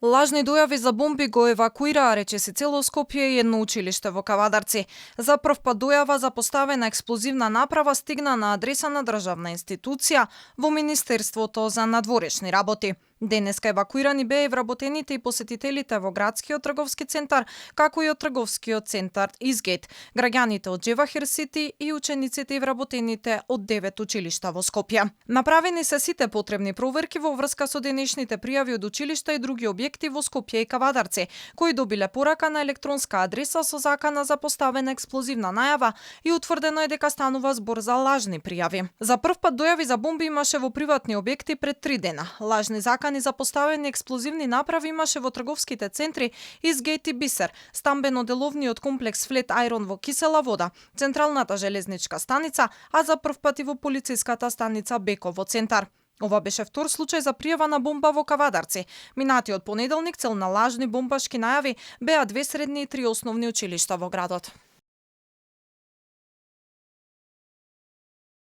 Лажни дојави за бомби го евакуираа речиси цело Скопје и едно училиште во Кавадарци. За прв пат дојава за поставена експлозивна направа стигна на адреса на државна институција во Министерството за надворешни работи. Денеска евакуирани беа и вработените и посетителите во градскиот трговски центар, како и од трговскиот центар Изгейт, граѓаните од Джевахир Сити и учениците и вработените од 9 училишта во Скопје. Направени се сите потребни проверки во врска со денешните пријави од училишта и други објекти во Скопје и Кавадарци, кои добиле порака на електронска адреса со закана за поставена експлозивна најава и утврдено е дека станува збор за лажни пријави. За прв пат дојави за бомби имаше во приватни објекти пред 3 дена. Лажни закани за поставени експлозивни направи имаше во трговските центри Изгейт и Бисер, стамбено-деловниот комплекс Флет Ајрон во Кисела Вода, централната железничка станица, а за прв пат и во полициската станица Беко во центар. Ова беше втор случај за пријава на бомба во Кавадарци. Минатиот понеделник цел на лажни бомбашки најави беа 2 средни и 3 основни училишта во градот.